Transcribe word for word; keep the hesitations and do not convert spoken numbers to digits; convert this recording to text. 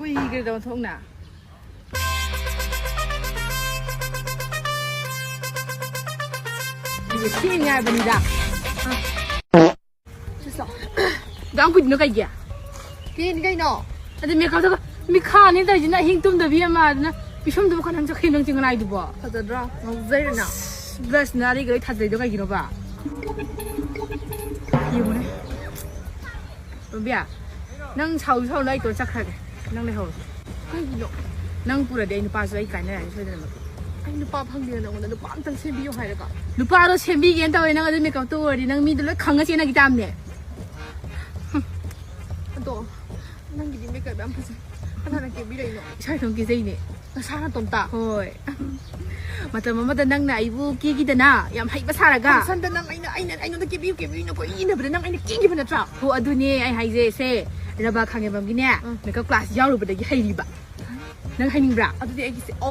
ꯀꯩꯒꯤꯗꯣ ꯊꯣꯛꯅ? ꯁꯤ ꯉꯥꯏꯕꯅꯤꯗ꯫ ꯌꯥꯝ ꯀꯨꯏꯗꯅꯣ ꯀꯩꯒꯤ? ꯀꯦꯅꯤ ꯀꯩꯅꯣ? ꯑꯗꯨ ꯃꯦꯀꯞꯇꯨꯒ ꯃꯤꯈꯥꯅꯤ ꯇꯧꯔꯤꯁꯤꯅ ꯑꯍꯤꯡ ꯇꯨꯝꯗꯕꯤ ꯑꯃ ꯑꯗꯨꯅ ꯄꯤꯁꯨꯝꯗꯨꯕꯨ ꯈꯔ ꯅꯪ ꯆꯠꯈ꯭ꯔꯤ ꯅꯪ ꯆꯤꯡꯅꯥꯏꯗꯨꯕꯣ? ꯐꯖꯗ꯭ꯔꯣ? ꯉꯥꯎꯖꯩꯔꯣ ꯅꯪ? ꯕ꯭ꯂꯁꯅ ꯑꯔꯤꯒ ꯂꯣꯏ ꯊꯥꯖꯩꯗꯣ ꯀꯩꯒꯤꯅꯣꯕ? ꯌꯦꯡꯉꯨꯅꯦ꯫ ꯇꯣꯝꯕꯤꯌꯥ, ꯅꯪ ꯁꯥꯎꯁꯨ ꯁꯥꯎꯅꯨ, ꯑꯩ ꯇꯣ ꯆꯠꯈ꯭ꯔꯒꯦ꯫ ꯅꯪ ꯂꯩꯍꯧꯔꯣ꯫ ꯀꯩꯒꯤꯅꯣ? ꯅꯪ ꯄꯨꯔꯗꯤ ꯑꯩ ꯅꯨꯄꯥꯁꯨ ꯑꯩ ꯀꯥꯏꯅꯔꯅꯤ ꯁꯣꯏꯗꯅꯃꯛꯀꯤ꯫ ꯑꯩ ꯅꯨꯄꯥ ꯐꯪꯗꯦꯅ ꯅꯪꯉꯣꯟꯗ ꯅꯨꯄꯥ ꯑꯝꯇꯪ ꯁꯦꯝꯕꯤꯌꯨ ꯍꯥꯏꯔꯒ꯫ ꯅꯨꯄꯥꯗꯣ ꯁꯦꯝꯕꯤꯒꯦꯅ ꯇꯧꯋꯦ, ꯅꯪ ꯑꯗꯨ ꯃꯦꯀꯞꯇꯣ ꯎꯔꯗꯤ ꯅꯪ ꯃꯤꯗꯣ ꯂꯣꯏ ꯈꯪꯉ ꯆꯦꯟꯅꯈꯤ ꯇꯥꯕꯅꯦ꯫ ꯑꯗꯣ ꯅꯪꯒꯤꯗꯤ ꯃꯦꯀꯞ ꯌꯥꯝ ꯐꯖꯩ꯫ ꯀꯅꯥꯅ ꯀꯦꯕꯤꯔꯛꯏꯅꯣ? ꯏꯁꯥ ꯏꯇꯣꯝ ꯀꯦꯖꯩꯅꯦ꯫ ꯅꯁꯥ ꯅꯇꯣꯝꯇ? ꯍꯣꯏ꯫ ꯃꯇꯝ ꯑꯃꯗ ꯅꯪꯅ ꯑꯩꯕꯨ ꯀꯦꯈꯤꯗꯅ ꯌꯥꯝ ꯍꯩꯕ ꯁꯥꯔꯒ꯫ ꯐꯪꯁꯟꯗ ꯅꯪ ꯑꯩꯅ, ꯑꯩꯅ, ꯑꯩꯉꯣꯟꯗ ꯀꯦꯕꯤꯌꯨ, ꯀꯦꯕꯤꯌꯨꯅ ꯀꯣꯏ ꯏꯟꯅꯕꯗ ꯅꯪ ꯑꯩꯅ ꯀꯦꯈꯤꯕ ꯅꯠꯇ꯭ꯔꯥ? ꯍꯣ, ꯑꯗꯨꯅꯦ ꯑꯩ ꯍꯥꯏꯁꯦ꯫ ꯁꯦ, ꯔꯕꯥ ꯈꯥꯡꯉꯦꯝꯕꯝꯒꯤꯅꯦ, ꯎꯝ꯫ ꯃꯦꯀꯞ ꯀ꯭ꯂꯥꯁ ꯌꯥꯎꯔꯨꯕꯗꯒꯤ ꯍꯩꯔꯤꯕ꯫ ꯅꯪ ꯍꯩꯅꯤꯡꯕ꯭ꯔꯥ? ꯑꯗꯨꯗꯤ ꯑꯩꯒꯤꯁꯦ, ꯑꯣ,